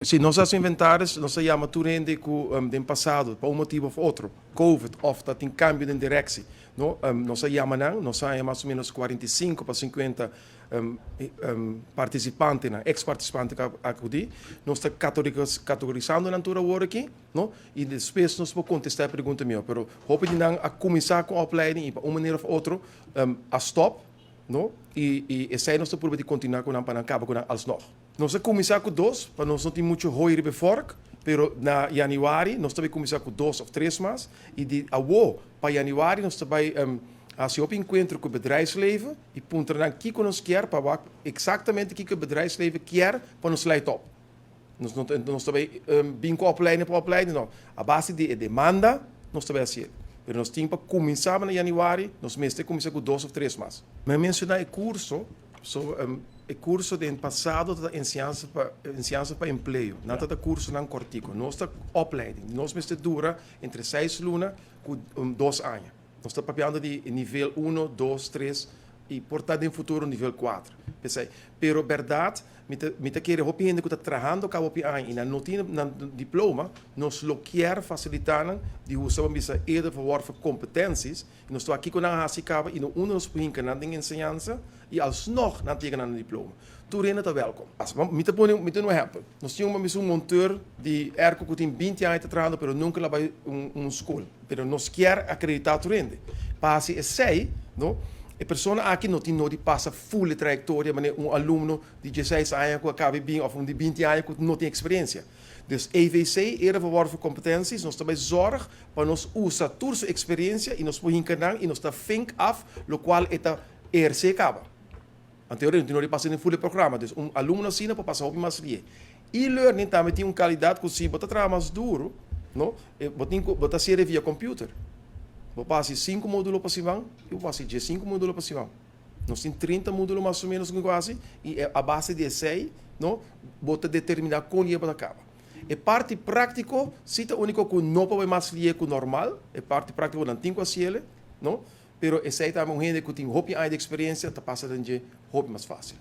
Si nos hasi inventaris, nos ta yama tur hende ku den pasado, pa un motibu òf otro, Covid òf ta tin kambio den direksi, no, nos a yama nan, nos a haña mas o ménos 45 pa 50 partisipantenan, eks partisipante ku a akudí. Nos ta kategorisando nan tur awor aki, no, i despues nos por kontestá e pregunta mihó. Pero hopi di nan a kuminsá ku opleiding i pa un manera òf otro a stòp, no, i esei nos ta purba di kontinuá ku nan pa nan kaba ku nan alsnog. Nos a kuminsá ku dos, pa nos no tin muchu hooi riba e fòrk, pero na yanüari nos ta bai kuminsá ku dos òf tres mas, i di awó pa yanüari nos ta bai hasi hopi enkuentro ku bedrijfsleven i puntra nan kiko nos kier pa wak eksaktamente kiko e bedrijfsleven kier pa nos leit op. Nos no nos ta bai bin ku opleiding pa opleiding, no. A base di e demanda nos ta bai hasi el. Pero nos tin pa kuminsá na yanüari, nos mester kuminsá ku dos òf tres mas. Mi a menshoná e kurso. So, e kurso den pasado ta enseñansa pa empleo. Nan ta kursonan kòrtiku. Nos ta opleiding. Nos mester dura entre 6 luna ku 2 aña. Nos ta papiando di nivel 1, 2, 3 i por ta den futuro nivel 4. P'esei. Pero bèrdat, mi ta kere hopi hende ku ta trahando kaba hopi aña i nan no tin nan diploma, nos lo kier fasilitá nan di usa, ban bisa, eerder verworven competenties. I nos ta aki ku nan hasi kaba i no unda nos por hinka nan den enseñansa i alsnog nan ta yega nan diploma. Tur hende ta wèlkom. Mi ta pone un ehèmpel. Nos tin un monteur di airco ku tin 20 aña ta trahando, pero nunka el a bai un skol. Pero nos kier akreditá tur hende. Pa hasi esei, no, e persona aki no tin no di pasa full e trayektoria manera un alumno di 16 aña ku a kaba bin òf un di 20 aña ku no tin eksperensia. Dus EVC, eerder verworven competenties, nos ta bai zorg pa nos usa tur su eksperensia i nos por hinka nan i nos ta vink af lokual e ta ehersé kaba. Anto no tin no di pasa den full e programa. Dus un alumno asina por pasa hopi mas lie. E-learning tambe tin un kalidat ku si bo ta traha mas duru, no, bo tin ku bo ta hasié via computer. Bo por hasi sinku módulo pa siman i bo por hasi 15 módulo pa siman. Nos tin 30 módulo mas o ménos ku hasi i a base di esei, no, bo ta determiná kon bo ta kaba. E parti práktiko, si ta úniko ku no por mas lie ku normal, e parti práktiko nan tin ku hasié, no? Pero esei tambe un hende ku tin hopi aña di eksperensia ta pasa den dje hopi mas fásil.